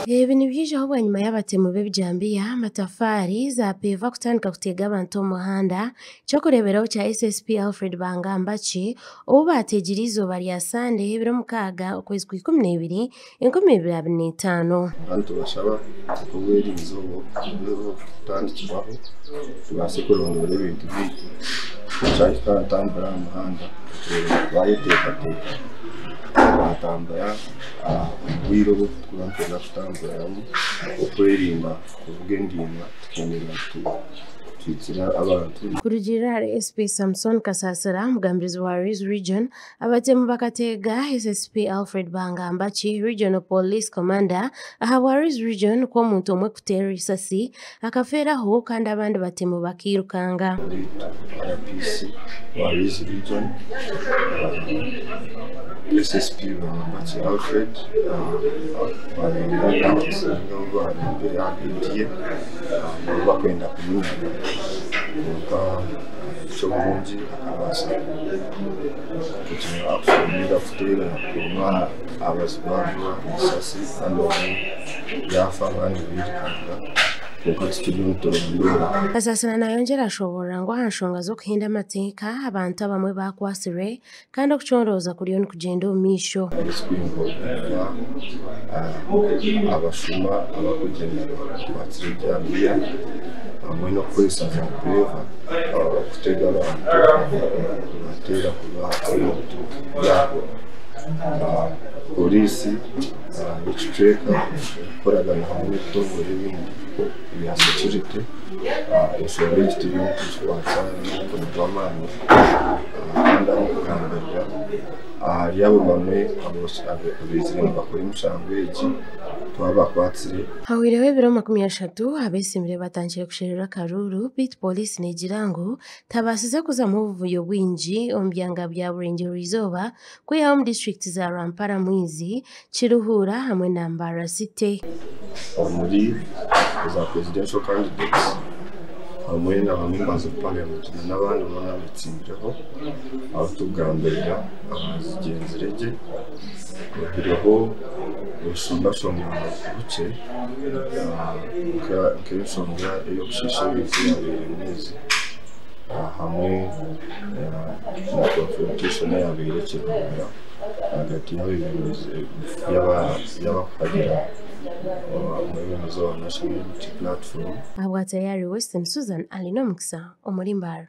Ebi nibyijaho bwanyima y'abatemu b'ebijambiya, amatafaari, zaapeeva kutandika kuteega abantu omu muhanda. Ekyokureeberaho kya SSP Alfred Bangambaki ou baateegire eizooba rya Sande ebiro 6 okwezi kwa 12 2025. Kandi tubashaba obwerinzi obwo butandikirwaho tubaase kurondora ebintu byaitu kyahika aha ntambura aha muhanda bayeteekateeka batambura obwire obu turikuba nituza kutamburiramu okwerinda kuvuga endiima tukemerera tuhikire abantu. Kurugiirira ahari SP Samson Kasasira, omugambirizi wa Rwizi Region, abatemu bakateega SSP Alfred Bangambaki, Regional Police Commander ahabwa Rwizi Region ku omuntu omwe kuteerwa eisasi akafeeraho kandi abandi batemu bakairukanga. RPC wa Rwizi Region, SSP Bangambaki Alfred babaire aha geeti ye barikwenda kumunyaga kwonka eky'oburungi akabaasa kuteera omwe aha bazigu eisasi kandi omwe yaafa abandi bairukanga kwonka tukiriyo niturondoora. Kasasira nayongyera ashoboorora ngu aha nshonga z'okuhenda amateeka abantu abamwe bakwatsirwe kandi okucondooza kuriyo nikugyenda omu maisho. Abashuma abarikugyenda bakwatsire ebijambiya hamwe n'okukoresa zaapeeva kutega abantu kubateera kubaha ebintu byabo. Pooriisi y'ekicweka erikukoragana hamwe n'ebitongore ebindi ebya security enshonga egi turiyo nitugikwata n'omukono gw'amaani kandi aho kugambirira ahari abo bamwe abaizire nibakora emishango egi twabakwatsire. Hahwireho ebiro 30 abeesiimire batandikire kusherura akaruuru beitu pooriisi neegira ngu tabaasize kuzamu obuvuyo bwingi omu byanga bya Burengyerwa-izooba kwihaho omu disiturikiti za Rwampara, Mwizi, Kiruhura hamwe na Mbarara City. Omuri za presidential candidates hamwe na ba members of parliament n'abandi boona abetsimbireho ahu turikugambirira zigyenzire gye oihireho obushongashonga bukye nk'enshonga ey'okushiisha ebintu eyabaire Mwizi hamwe na confrontation eyabaire Kiruhura ahagati y'abakuhagira omwebembezi wa National Unity Platform. Ahabwa Tayari Western, Susan Alinomukisa omuri Mbarara.